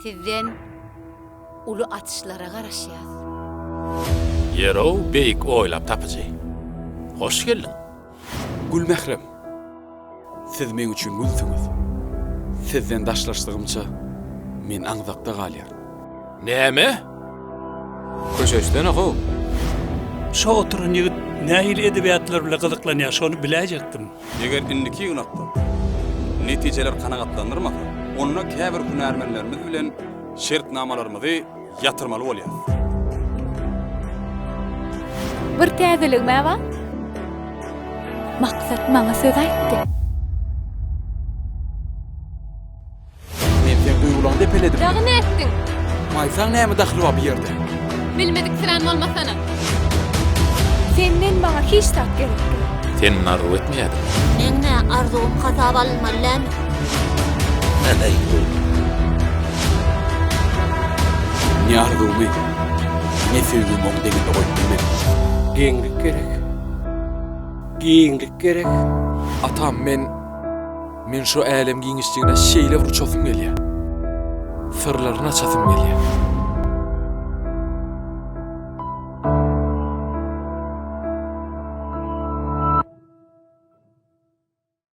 Sizden uly açyşlara garaşýas. Ýerow beýik oýlap tapyjy. Hoş geldiň. Gülmährem, siz meň üçin gülsüňiz. Sizden daşlaşdygymça men aňzakda galýan. Näme? Köşeşsene how. Şo oturan ýigit nähili edebiýatlar bile gyzyklanýar şony biläýjekdim. Eger indiki ýygnakda netijeler kanagatlandyrmasa, onda käbir hünärmenlerimiz bilen şertnamalarymyzy ýatyrmaly bolýar. Bir täzeligim-ä bar. Maksat maňa söz aýtdy. Men seň duýgulaňy depeledim. Dagy nätdiň? Maýsaň näme dahyly bar bu ýerde? Bilmediksirän bolmasana. Senden maňa hiç zat gerek däl. Sen arzuw etmeýädiň. Meň nä arzuwym hasaba alynmaly dälmi? Ne arzuwymy, ne söýgimi oň deňinde goýup bilmen. Giňlik gerek. Giňlik gerek. Atam men Men şu älem giňişligine şeýle bir uçasym gelýär. Syrlaryny açasym gelýär.